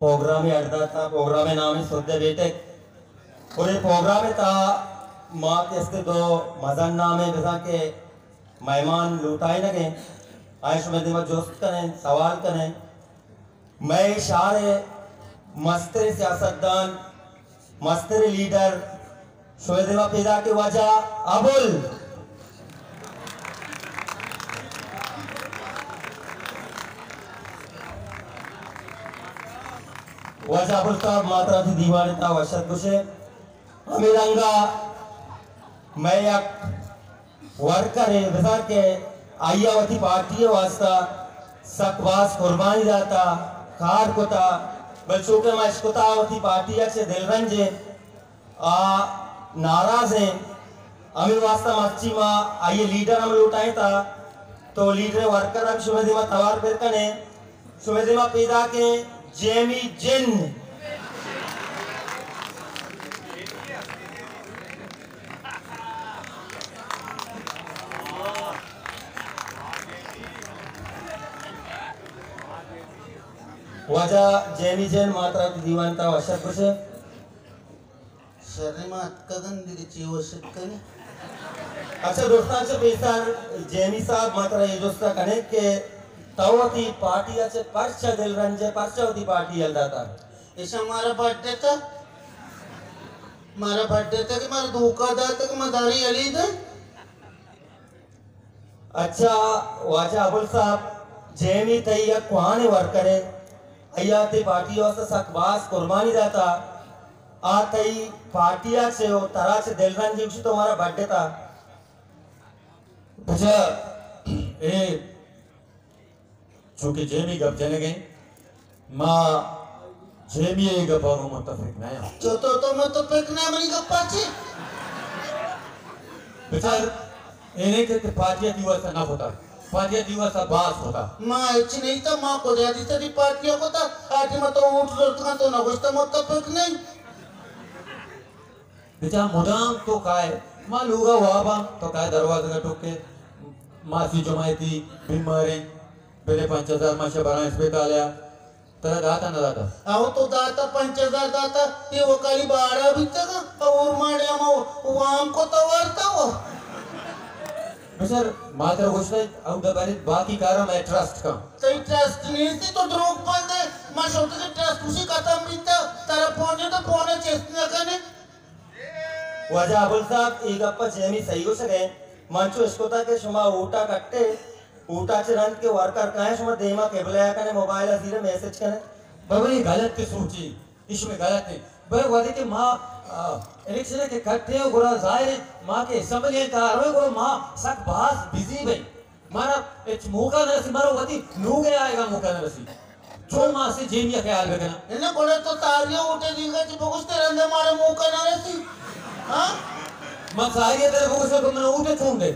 پروگرامے اڈ داتا، پروگرامے نام سدھ بیٹک۔ اور اے پروگرامے تہا ما کہ است دو مزن نامیں بزاں کہ مہمان لوٹائینگ ایں، آئیں شمئے دیما جست کنیں، سوال کنیں۔ مئے شہر ءِ مستریں سیاستدان، مستریں لیڈر، شمئے دیما پیداک ایں واجہ ابل۔ واجہ ابل صاحب، ما ترا وتی دیوان ءِ تہا وش اتک گوشیں۔ ہمے رنگا مئے یک ورکرے، بزاں کہ آئی ءَ وتی پارٹی ءِ واستہ سک باز قربانی داتا، کار کتا، بلے چو کہ ما اشکتا وتی پارٹی ءَ چہ دلرنج ایں، آ ناراض ایں۔ ہمے واستہ مرچی ما آئی ءِ لیڈر ہم لوٹائینتا، تو لیڈر ءِ ورکر ہم شمئے دیما توار پر کنیں۔ شمئے دیما پیداک ایں جیمی جن۔ واجہ جیمی جن، ما ترا وتی دیوان ءِ تہا وش اتک گوشیں۔ شریں، ما اتکگ ایں، دگہ چے وش اتکگ ایں؟ اچھا، درستاں چہ پیسر جیمی صاحب، ما ترا اے جست ءَ کنیں کہ تو وتی پارٹی ءَ چہ پرچا دلرنج ئے، پرچا وتی پارٹی یل داتا؟ ایشاں مارا بڈتا، مارا بڈتا کہ مارا دھوکہ داتا کہ ما داری یلی دے۔ اچھا واجہ ابل صاحب، جیمی تئی یک کوہنیں ورکرے، آئی ءَ تئی پارٹی ءِ واستہ سک باز قربانی داتا، آ تئی پارٹی ءَ چہ و ترا چہ دلرنجی، گوشی تو مارا بڈتا۔ بچار، اے چونکہ جیمی گپ جنگ ایں، ما جیمی ءِ گپ ءَ گوں متفق نہ آں۔ چو تو، تو متفق نہ، منی گپ ءَ چی؟ بچار، اے نہ کہ پارٹی ءَ تئی واستہ نہ کتا، پارٹی ءَ تئی واستہ باز کتا۔ ما ہچ نہیں تا، ما کجا دیتا تئی پارٹی ءَ کتا، آ ٹیم ءَ تو ووٹ زرتگاں، تو نہ گوشتا متفق نہیں۔ بچار مدام تو کائے، ما لوگا واباں، تو کائے دروازگ ءَ ٹکے، ماسی جماعتی بیماریں، بلے پنچ ہزار ما شہ براں اسپتال ءَ، ترا داتا نہ داتا؟ او تو داتا، پنچ ہزار داتا، اے وکالی باڑا بیتگا، اور ماڑے ہما وام کو تو وارتا ہو۔ بچار ما ترا گوشتا، او دا بلے باقی کارا میں ٹرسٹ کن۔ تئی ٹرسٹ نیستی، تو دروگ بندے، ما شوتگی ٹرسٹ اسی ختم بیتا، ترا پونے تو پونے چست نہ کنے۔ واجہ ابل صاحب، اے گپ ءَ جیمی صحیح گوشگ ءَ۔ من چو اشکتا کہ شما ووٹ ءَ کٹے، ووٹ ءَ چہ رند کہ ورکر کائیں، شما دیم ءَ قبلہ ءَ کنے، موبائل ءَ زیرے میسج کنے۔ بابا، اے غلط سوچے، اے شمئے غلط ایں۔ بھئی، وھدے کہ ما، آ، الیکشن ءَ کہ کٹے، گڑا ظاہر ایں، ما کہ اسمبلی ءَ کار ایں، گڑا ما سک باز بزی بئیں۔ مارا ہچ موقع نہ رسی، مارا وتی لوگ ءَ آئیگا موقع نہ رسی۔ چون ما اسے جیمی ءَ خیال بکناں؟ اناں گڑا تو ساری ءَ ووٹ ءَ دیگا چہ بگوش تئی رندا مارا موقع نہ رسی۔ ہاں؟ من ساری ءَ ترا بگوشاں کہ منا ووٹ ءَ چون دے؟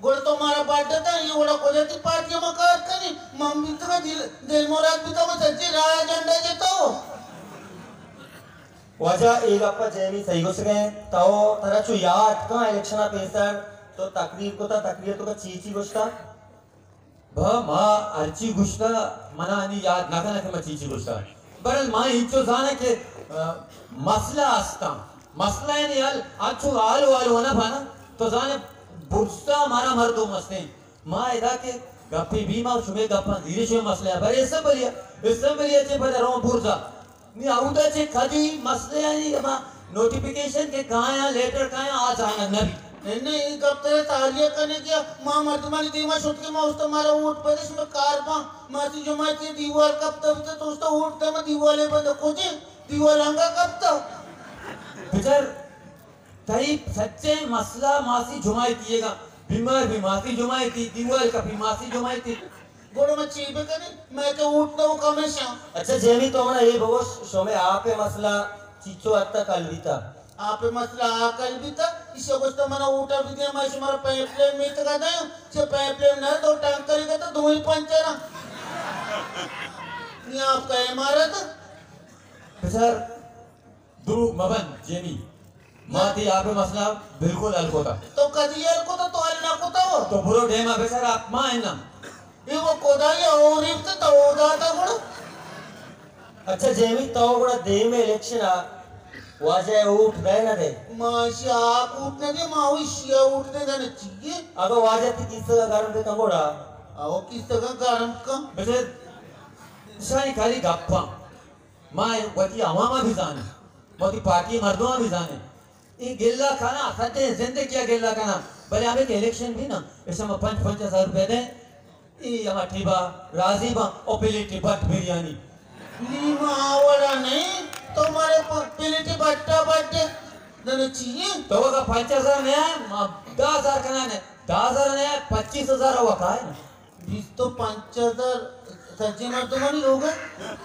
گڑا تو مارا بڈتا، اے وڑا کجا تئی پارٹی ءَ ما کار کنی؟ من بیتگاں دل، دل مراد بیتا، من سجی راہ ءَ جنڈا جتا۔ واجہ، اے گپ ءَ جیمی صحیح گوشگ ءَ، تو ترا چو یات کن الیکشن ءَ پیسر تو تقریر کتا، تقریر ءَ تو چی چی گوشتا؟ با ما ہرچی گوشتا، منا انی یات نہ کنا کہ ما چی چی گوشتا۔ برل ما انچو زانا کہ، آ، مسئلہ استاں، مسئلہ یعنی حل، انچو حال و حال ہونا پانا، تو زانے برستا مارا مردم استیں۔ ما ادا کہ گپے بی، ما شمے گپاں زیرے شمے مسئلہ ءَ بر اسمبلی ءَ، اسمبلی ءَ چہ پدا رواں برزا۔ نی اودا چہ کدی مسئلہ ءَ نی ہما نوٹیفکیشن کہ کایاں، لیٹر کایاں، آ زانگ نہ بی۔ نہ، نہ، اے گپ ترا تاریخ کنے کہ ما مردمانی دیما شت کہ ما اوشتا مارا ووٹ بدے، شمے کار باں، ماسی جماعتی دیوال کپتا بوتا، تو اوشتا ووٹ دے، ما دیوالے بند کجے، دیوال انگا کپتا۔ بچار، تئی سچیں مسئلہ ماسی جماعتی ئیگا، بیمار بی ماسی جماعتی، دیوال کپی ماسی جماعتی۔ گڑا ما چی بکنیں؟ مئے کہ ووٹ نہ ہو کمیشاں۔ اچھا جیمی، تو منا اے بگوش، شمے آپ ءِ مسئلہ چیچو حد تک حل بیتا؟ آپ ءِ مسئلہ آ حل بیتا، ایشی گوشتا منا ووٹ ءَ بدے، ما شمارا پائپ لائن میتگا دیں، چہ پائپ لائن نہ تو ٹانکر گتا دوئی پنچر۔ یہ آپ کا عمارت۔ بچار، دروگ مبند جیمی، ما تئی آپ ءِ مسئلہ بالکل حل کتا۔ تو کدی حل کتا؟ تو حل نہ کتا ہو۔ تو برو ڈیم ءَ بچار، آپ ما انم۔ اے وہ خدائی اوریب تے تو داتا گڑا۔ اچھا جیمی، تو گڑا دیم الیکشن ءَ واجہ ءَ ووٹ دئے نہ دئے؟ ما اشی ءَ ووٹ نہ دیں، ما اشی ءَ ووٹ دیں، دانے چیے؟ اگاں واجہ تئی کیسگ ءَ گرم بہ کن گڑا؟ او کیسگ ءَ گرم کن۔ بچے، اشانی خالی گپاں۔ ما وتی عوام ءَ بھی زانیں، ما وتی پارٹی مردماں بھی زانیں۔ اے گلہ کناں، سجیں زندگی ءَ گلہ کناں، بلے ہمے کہ الیکشن بھی نا، ایشاں ما پنچ پنچ ہزار روپے دیں، اے ہما ٹیبا راضی باں، او پلیٹے بٹ بریانی۔ نی ما آ وڑا نہیں، تو مارے پ-، پلیٹے بٹا بٹ دے، دانے چیے؟ تو اگا پنچ ہزار نیا، ما دہ ہزار کناں نے، دہ ہزار نیا، پچیس ہزار وقا ہے نا۔ بیست و پنچ ہزار سجیں مردمانی لوگ ءَ؟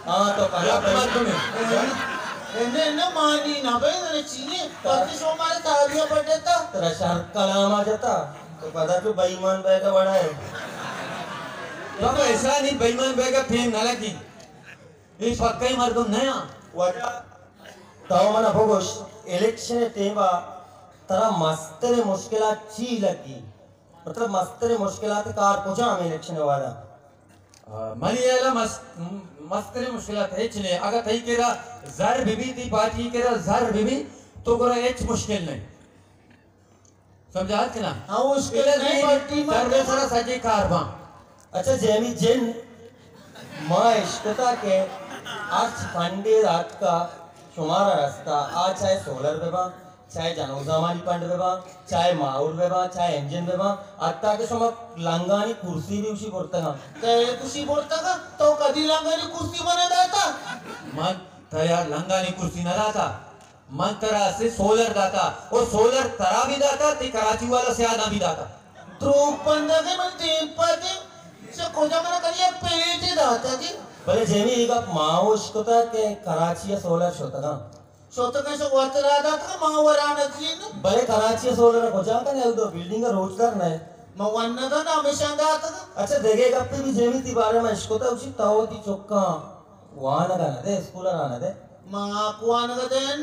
ہاں، تو پدا یک مردمے۔ اے، اے، نہ، نہ، مانی نہ بئے، نہ چیے۔ پرچہ شما مارا ساریا پٹتا؟ ترا شر کلام ءَ جتا۔ تو پدا تو بے ایمان بئیگ ءَ وڑا ہے۔ تو ایسا نہیں، بے ایمان بئیگ ءَ پیم نہ لگی۔ اے پکئی مردم نہ آں۔ واجہ، تو منا بگوش، الیکشن ٹیم ءَ ترا مستریں مشکلات چی لگی؟ مطلب، مستریں مشکلات کار کجام الیکشن ءِ وہدا؟ آ، منی ہیالا مس-، مستریں مشکلات ہچ نہ۔ اگاں تئی کرا زر بہ بی، تئی پارٹی کرا زر بہ بی، تو گڑا ہچ مشکل نہ۔ سمجھات کہ نا؟ ہاں، مشکل نہ، پارٹی ما زر سرا سجے کار باں۔ اچھا، جیمی جن، ما اشکتا کہ ہرچ فنڈے آتکا شمارا رستا، آ چاہے سولر بہ باں، چاہے جنگزامانی پنڈ بہ باں، چاہے ماحول بہ باں، چاہے انجن بہ باں، حتی کہ شما لنگانی کرسی بھی اشی برتگاں۔ کئے اشی برتگاں؟ تو کدی لنگانی کرسی منا داتا؟ من ترا لنگانی کرسی نہ داتا، من ترا اسے سولر داتا، او سولر ترا بھی داتا، تے کراچی والا سیاداں بھی داتا۔ دروگ بندگے، من دیم پہ دیم، چہ کجا منا کدی یک پلیٹے داتا جی؟ بلے جیمی، اے گپ ما ہوش کتا کہ کراچی ءَ سولر شتگاں۔ شتگاں، شو وت را داتگ، ما وران اتین۔ بلے کراچی ءَ سولر کجا کنے، او دو بلڈنگ ءَ روچ در نئے۔ ما ونگا نہ، ہمیشاں داتگ۔ اچھا، دگہ گپے بھی جیمی تئی بارے ما اشکتا، اسی تو وتی چکاں وانگا نہ دے، اسکول ءَ را نہ دے۔ ما آ کوانگا دین،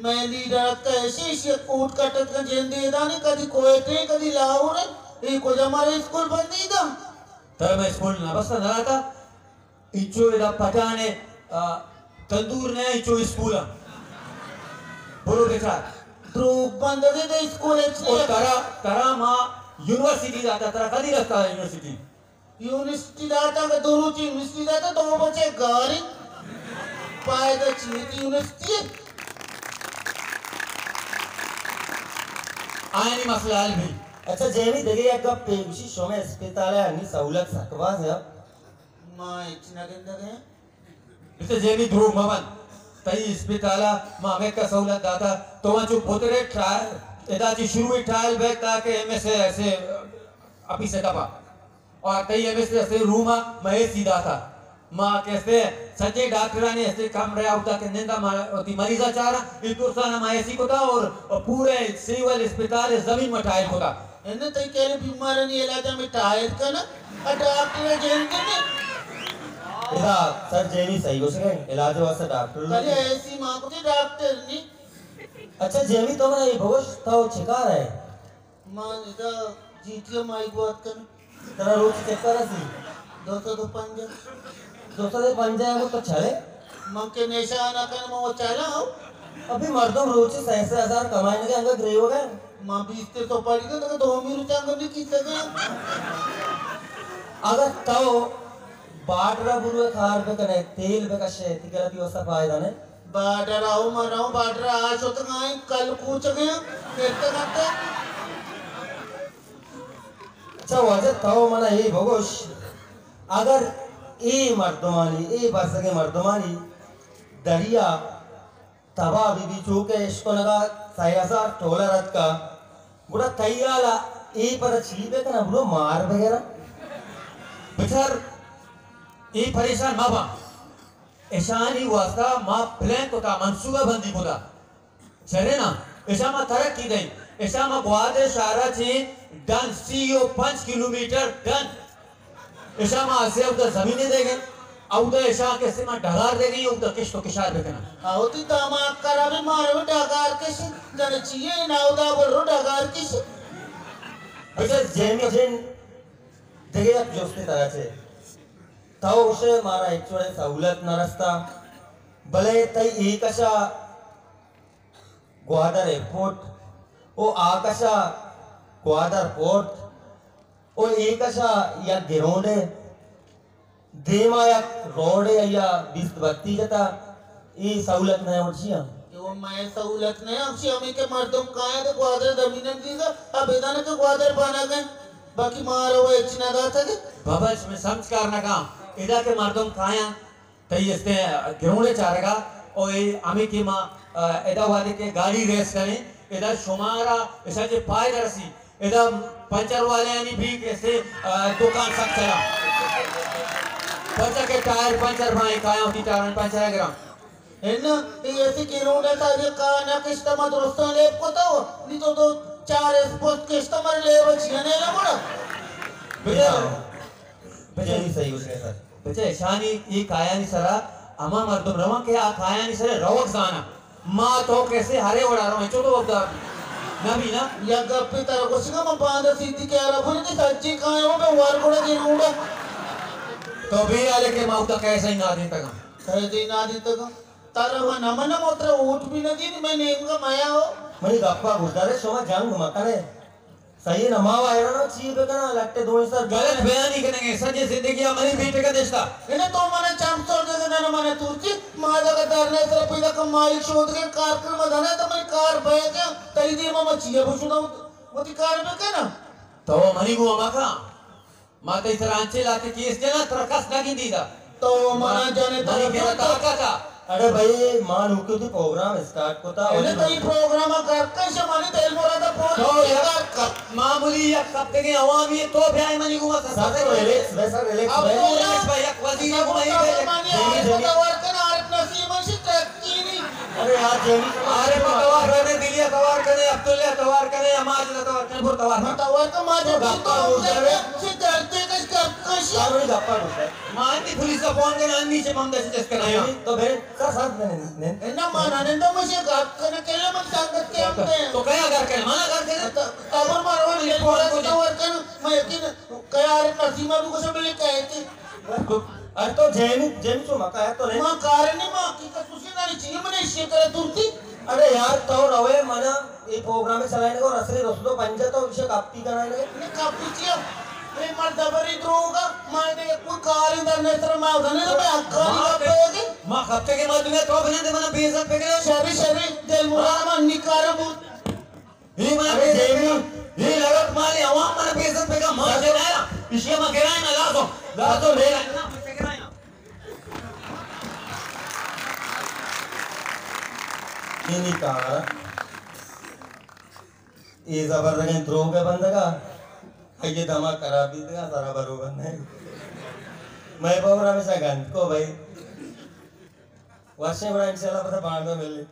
مئے لیڈر اتکا ایشی، ایشی کوٹ کٹت کا جندے دانے، کدی کوئٹے، کدی لاہور، اے کجا مارا اسکول بندی دا؟ ترا مئے اسکول نہ بستا نہ داتا؟ انچو ادا پٹھان ءِ، آ، تندور نہ، انچو اسکول ءَ۔ برو بچار۔ دروگ بندگے دے، اسکول ءَ چی او ہے؟ ترا، ترا ما یونیورسٹی داتا، ترا کدی رستا یونیورسٹی؟ یونیورسٹی داتا، اگہ دو روچ یونیورسٹی داتا، تو بچے گاری۔ فائدہ چی ہے تئی یونیورسٹی؟ آئینی مسئلہ حل بھی۔ اچھا جیمی، دگہ یک گپ پیگوشی، شمئے اسپتال ءَ انی سہولت سک باز ہے؟ ما ہچ نہ گندگ ءَ۔ بچے جیمی، دروگ مہ بند۔ تئی اسپتال ءَ ما ہمیکا سہولت داتا۔ تو انچو پترے ٹرائل، ادا چی شروع ٹرائل بیک تاکہ ایم ایس اے ایسے اپی سیٹ اپ ءَ۔ اور تئی ایم ایس اے ایسے روم ءَ ما اے سی داتا۔ ما کیسے سجے ڈاکٹرانی ایسے کمرے اودا کہ نندا ما وتی مریضا چارا، اے درسانا ما اے سی کتا اور پورے سول اسپتال زمین ما ٹائل کتا۔ انہ تئی کہنے بیمارانی علاج ہمیں ٹائر کنگ، ا ڈاکٹر جند نے۔ ادا سر جیمی صحیح گوشگ ءَ، علاج واسطہ ڈاکٹر لوگ۔ بلے ایسی ماں کو تے ڈاکٹر نہیں۔ اچھا جیمی، تو منا یہ بگوش، تو چکار ہے؟ ما ادا جی ٹی ایم آئی گوات کن۔ ترا روچ چکر اسی؟ دو سد و پنجاہ۔ دو سد و پنجاہ کو تو چلے؟ من کہ نشہ نہ کن، من وہ چلا ہوں۔ ابھی مردم روچ سہ سہ ہزار کمائیں گے، انگا گریوگ ءَ۔ ما بیست سو پڑی گئے، تو دومی روچ انگا نہیں کی سکے۔ اگر تو بارڈر ءَ بروے کار بکنے، تیل بکشے، تئی کرا تئی واسطہ فائدہ نہیں۔ بارڈر ءَ من رہوں، بارڈر ءَ آ شتگاں، کل کوچگیں، کرتگ انت۔ اچھا واجہ، تو منا اے بگوش، اگر اے مردمانی، اے بزگیں مردمانی دریا تباہ بی بی، چوکہ اشکنگا سئے ہزار ٹولر اتکا، گڑا تئی حالا اے پدا چی بکناں؟ گڑا مار بگراں؟ بچار، اے پریشان مباں، اشانی واسطہ ما پلان کتا، منصوبہ بندی کتا۔ چرے نا، اشاں ما ترقی دئیں۔ اشاں ما گوادر شہر ءَ چہ ڈن سی و پنچ کلومیٹر ڈن۔ اشاں ما اسے اودا زمینے دیگیں۔ اودا اشاں کسے ما ڈگار دیگیں، اودا کشت و کشار بکناں۔ آ، وتی دماغ خراب ہے، مارو ڈگار کش، جن چیے، نا اودا برو ڈگار کش۔ بچار جیمی جن، دگہ یک جستے ترا چے۔ تو گوشے مارا ہچ وڑیں سہولت نہ رستا، بلے تئی اے کش ءَ گوادر ایئرپورٹ ءُ آ کش ءَ گوادر پورٹ ءُ اے کش ءَ یک گراؤنڈے، دیم ءَ یک روڈے، آئی ءَ بیست بتی جتا، اے سہولت نہ ایں، مرچی آں؟ اے وَ مئے سہولت نہ ایں، ہمشی ہمے کہ مردم کایاں تو گوادر زمین دیگا، ابیدان کہ گوادر بانگ ایں، باقی مارا وَ ہچ نہ داتگ۔ بابا، شمئے سمجھ کار نہ کاں، ادا کہ مردم کایاں، تئی استیں گراؤنڈ ءِ چارگ ءَ، او اے ہمے کہ ما، آ، ادا وہدے کہ گاڑی ریس کنیں، ادا شمارا اشاں چہ پائدہ رسی، ادا پنچر والے آنی بھی کہ استیں، آ، دکان سک چلا۔ پرچا کہ ٹائر پنچر بھائیں، کایاں وتی ٹائران پنچر ءَ گراں۔ انا، اے ایسی گراؤنڈ ءَ ساری کایاں نہ کشتا، ما درستاں لیب کتا ہو، نی تو دو چار اسپوت کشتا، مارا لیب چیا نیلا گڑا۔ بچا، بچا، جی، صحیح گوشے سر۔ بچا، اشانی اے کایانی سرا ہما مردم رواں کہ آ کایانی سرا روگ زاناں۔ ما تو کسے ہرے وڑا رواں، چو تو وفدار نہ بی نا۔ یک گپے ترا گوشگا، من باندا سیدھی کہ آرا بولی کہ سجی کایاں ہو بے وار گڑا گراؤنڈا۔ تو بے حالے کہ ما اودا کیسا ہی نہ دیتگاں۔ کیسا ہی نہ دیتگاں۔ ترا من نہ مناں، من ترا ووٹ بھی نہ دینی، مئے نیمگا میا ہو۔ منی گپا گوش دارے، شما جنگ مکنے۔ صحیح نہ، ما وایرا چی بکناں، لٹے دوئیں سر۔ غلط بیانی کنگے، سجے زندگی منی بیٹے کا دشتا۔ انہیں تو منا چم سور دے، نہ منا ترسی، ما دگا درنے سر پیدا کم مائی شود کے کار کر مدنا، تو منی کار بے کے، تئی دی ما چیئے بشنا، وتی کار بکنا۔ تو منی گو مکا۔ ما تئی سرا انچیں لہتے کیس جناں، ترا کس نہ گندی دا۔ تو منا جنے منی ترا کرا طاقت آ۔ اڑے بھائی، ما نوکی وتی پروگرام اسٹارٹ کتا، اڑے ولی تئی پروگرام ءَ گرکن شمانی دل مراد ءَ پوری تو یک گرکن۔ معمولی یک ہفتگیں عوامی تو بیائے منی گوما سر سر تو ریلیکس بے، سر ریلیکس اب بے۔ تو ریلیکس بے، یک وزیر اب گوما ہی تو بے، یک منی جمی عارف جمی۔ توار کن، عارف نسیم شی ترقی نی۔ ارے یار، جیمی تو عارف توار کنے، دلیا توار کنے، عبداللہ توار کنے، ماجد توار کنے، بر توار کنے۔ توار کن، ماجد تو گپا تو بوجھا رے۔ سی درد کش گپ کشی۔ سامنے گپا بوجھا رے۔ ما انی پولیس ءَ فون کنے، انی چہ بندش چست کنے۔ جیمی تو بے، سر ساتھ میں نہیں، نہیں۔ انا مانا نندا مجھے گپ کنے، کلا من سنگت کے ہم دے۔ تو کیا گھر کنے؟ مانا گھر کنے؟ تا-، تابر مارو، یہ پورا توار کن، میں یقین کیا عارف نسیمہ بھی کچھ ملے کہتے۔ ارے تو جیمی، جیمی چو مکا ہے تو نہیں۔ ما کار نہیں، ما حقیقت کچھ نہ چیئے، من ایشی کرے دورتی۔ ارے یار، تو روے منا اے پروگرام چلائنے کو رسے رسدو پنجا تو اسے کاپی کرائنے۔ نے کاپی چیا؟ اے مرد بری دروگا، ما دے کوئی کار در نہیں سر، ما دنے تو میں حق کاری ما کپے گی۔ ما کپتے کے ما دنیا تو بنے دے منا بے عزت پہ گئے۔ شری شری، دل مراد ما نکارا بود۔ اے منا ارے بے عزت جیمی۔ بکا۔ اے لگت مالی عوام منا بے عزت بکا، ما سر۔ جنایا۔ اشیا ما گرائیں نا لازم۔ لازم ہے۔ اے نی کار۔ اے زبردگیں دروگ بندگا۔ اے دماغ خراب بیتگا، سرا بروبر نہیں۔ میں پاور ہمیشہ گند کو بھائی۔ وشیں بڑا انشاءاللہ پتہ باندا ملے۔